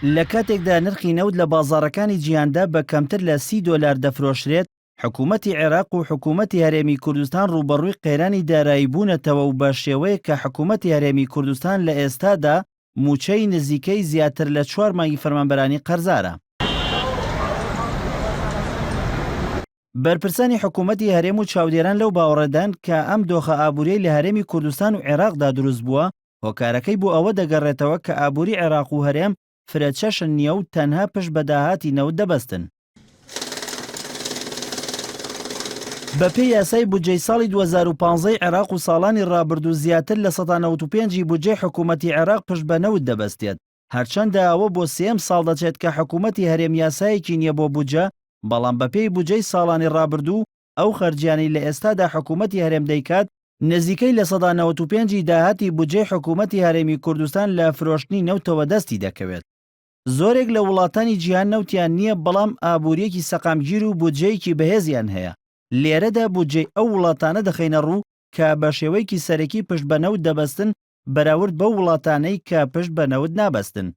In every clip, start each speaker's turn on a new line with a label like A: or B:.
A: لە کاتێکدا نرخی نەوت لە بازاڕەکانی جیهاندا بە کەمتر لە 30 دۆلار دەفرۆشرێت، حکوومەتی عێراق و حکوومەتی هەرێمی کوردستان ڕووبەڕووی قەیرانی دارایی بوونەتەوە و بە شێوەیەک کە حکوومەتی هەرێمی کوردستان لە ئێستادا مووچەی نزیکەی زیاتر لە چوار مانگی فەرمانبەرانی قەرزارە. بەرپرسانی حکوومەتی هەرێم و چاودێران لەو باوەڕەدان کە ئەم دۆخە ئابووریەی لە هەرێمی کوردستان و عێراقدا دروست بووە، هۆکارەکەی بۆ ئەوە دەگەڕێتەوە کە ئابووری عێراق و هەرێم فرەچەشن نییە و تەنها پشت بە داهاتی نەوت دەبەستن. بەپێی یاسای بودجەی ساڵی 2015 ی عێراق و ساڵانی ڕابردوو زیاتر لە 95% ی بودجەی حکوومەتی عێراق پشت بە نەوت دەبەستێت. هەرچەندە ئەوە بۆ سێیەم ساڵ دەچێت کە حکوومەتی هەرێم یاسایەکی نییە بۆ بودجە، بەڵام بەپێی بودجەی ساڵانی ڕابردوو ئەو خەرجیانەی لە ئێستادا حکوومەتی هەرێم دەیکات، نزیکەی 95% ی داهاتی بودجەی حکوومەتی هەرێمی کوردستان لە فرۆشتنی نەوتەوە دەستی دەکەوێت. زۆرێک لە وڵاتانی جیهان نەوتیان نییە بەڵام ئابوورییەکی سەقامگیر و بودجەیەکی بەهێزیان هەیە، لێرەدا بودجەی ئەو وڵاتانە دەخەینە ڕوو کە بە شێوەیەکی سەرەکی پشت بە نەوت دەبەستن بەراورد بەو وڵاتانەی کە پشت بە نەوت نابەستن.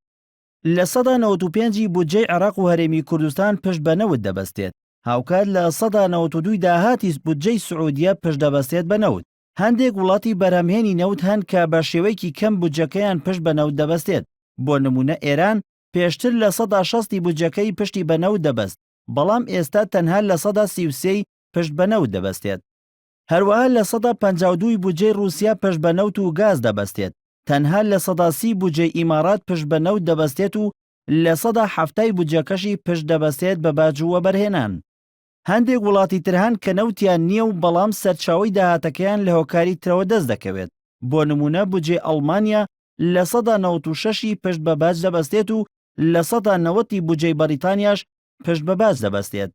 A: 95% ی بودجەی عێراق و هەرێمی کوردستان پشت بە نەوت دەبەستێت، هاوکات 92% ی داهاتی بودجەی سعودیە پشت دەبەستێت بە نەوت. هەندێک وڵاتی بەرهەمهێنی نەوت هەن کە بە شێوەیەکی کەم بودجەکەیان پشت بە نەوت دەبەستێت، بۆ نموونە ئێران پێشتر 60% ی بودجەکەی پشتی بە نەوت دەبەست، بەڵام ئێستا تەنها 33% ی پشت بە نەوت دەبەستێت. هەروەها 52% ی بودجەی ڕووسیا پشت بە نەوت و گاز دەبەستێت، تەنها 30% بودجەی ئیماڕات پشت بە نەوت دەبەستێت و 70% ی بودجەکەشی پشت دەبەستێت بە باج و وەبەرهێنان. هەندێک وڵاتی تر هەن کە نەوتیان نییە و بەڵام سەرچاوەی داهاتەکەیان لە هۆکاری ترەوە دەست دەکەوێت، بۆ نموونە بودجەی ئەڵمانیا 96% ی پشت بە باج دەبەستێت و 90% ی بودجەی بەریتانیاش پشت بە باج دەبەستێت.